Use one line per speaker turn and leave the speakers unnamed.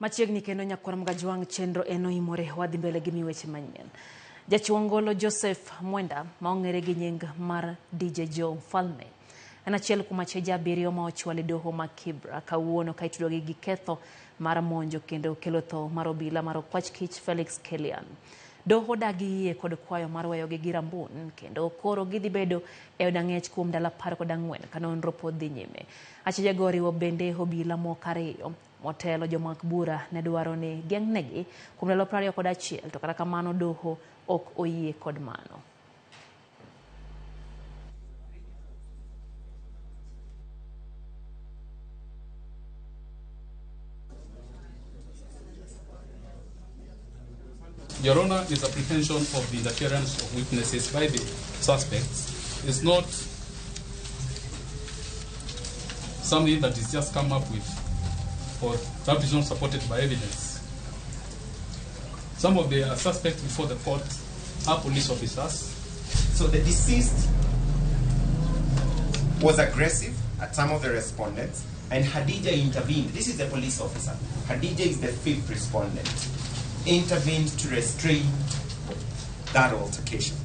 Machiegni kendo nyakwar Mgajwang' chenro en oimore wadhi mbele gi weche manyien. Jachiw ngolo Joseph Mwenda ma ong'ere gi nying mar DJ Joe Mfalme en achiel kuom acheje abiriyo ma ochwal e doho ma Kibra kawuono ka itudogi gi ketho mar monjo kendo kelo tho mar obila mar okwach kich Felix Kelian. Doho dagi yie kod kwayo mar weyogi gi rambun kendo koro gidhi bedo e od ang'ech kuom ndalo 14 ka nonro pod dhi nyime. Achejego oriwo bende obila moko ariyo motelo jomak bura ne dwaro ni geng'negi kuom ndalo 21 to kata kamano doho ok oyie kod mano.
Your Honor, is apprehension of the interference of witnesses by the suspects is not something that is just come up with or that is not supported by evidence. Some of the suspects before the court are police officers.
So the deceased was aggressive at some of the respondents, and Hadija intervened. This is the police officer. Hadija is the fifth respondent. Intervened to restrain that altercation.